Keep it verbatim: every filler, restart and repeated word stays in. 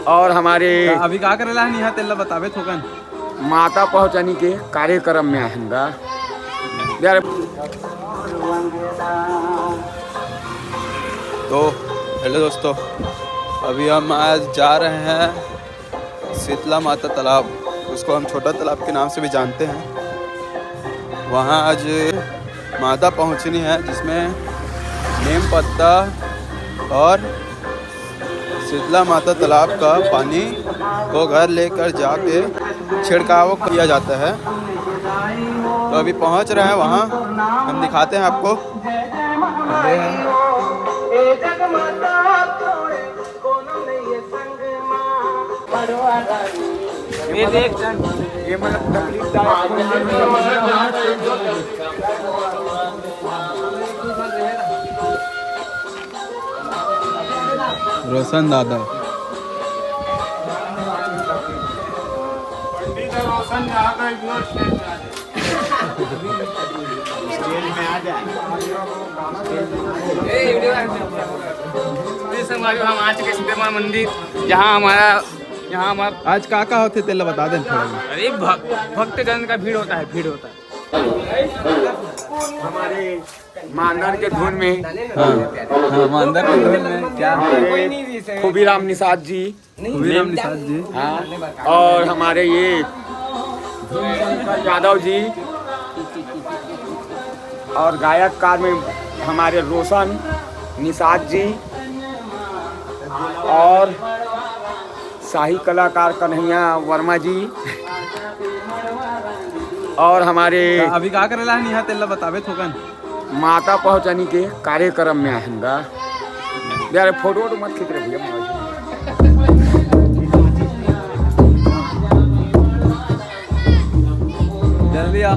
और हमारे अभी का करे ला हन इहाँ, तेला बताबे थोकन। माता पहुँचानी के कार्यक्रम में आए हन गा। यार, तो हेलो दोस्तों, अभी हम आज जा रहे हैं शीतला माता तालाब, उसको हम छोटा तालाब के नाम से भी जानते हैं। वहाँ आज माता पहुँचनी है, जिसमें नीम पत्ता और शीतला माता तालाब का पानी को घर लेकर जाके छिड़काव किया जाता है। तो अभी पहुँच रहे हैं वहाँ, हम दिखाते हैं आपको। ये देख, ये मतलब तकलीफदायक। रोशन दादा। पंडित रोशन यहाँ का इग्नोर स्टेट में आ जाए। ये संगवारी, हम आ चुके हैं सिद्धेश्वर मंदिर, जहाँ हमारा, यहाँ हमारा आज का का होथे तेला बता देन थोड़ा। अरे भक-, भक्तजन का भीड़ होता है, भीड़ होता है। हमारे मांदर के धुन में हाँ, हाँ, मांदर के धुन में क्या? हमारे खुबीराम निषाद जी, खुबीराम निषाद जी। हाँ, और हमारे ये भीमशंकर यादव जी, और गायककार में हमारे रोशन निषाद जी, और शाही कलाकार कन्हैया वर्मा जी, और हमारे अभी का करे ला हन इहाँ, तेला बताबे थोकन। माता पहुँचानी के कार्यक्रम में आए हन गा। यार, फोटो वोटो मत खींच रहे भैया। जल्दी आ।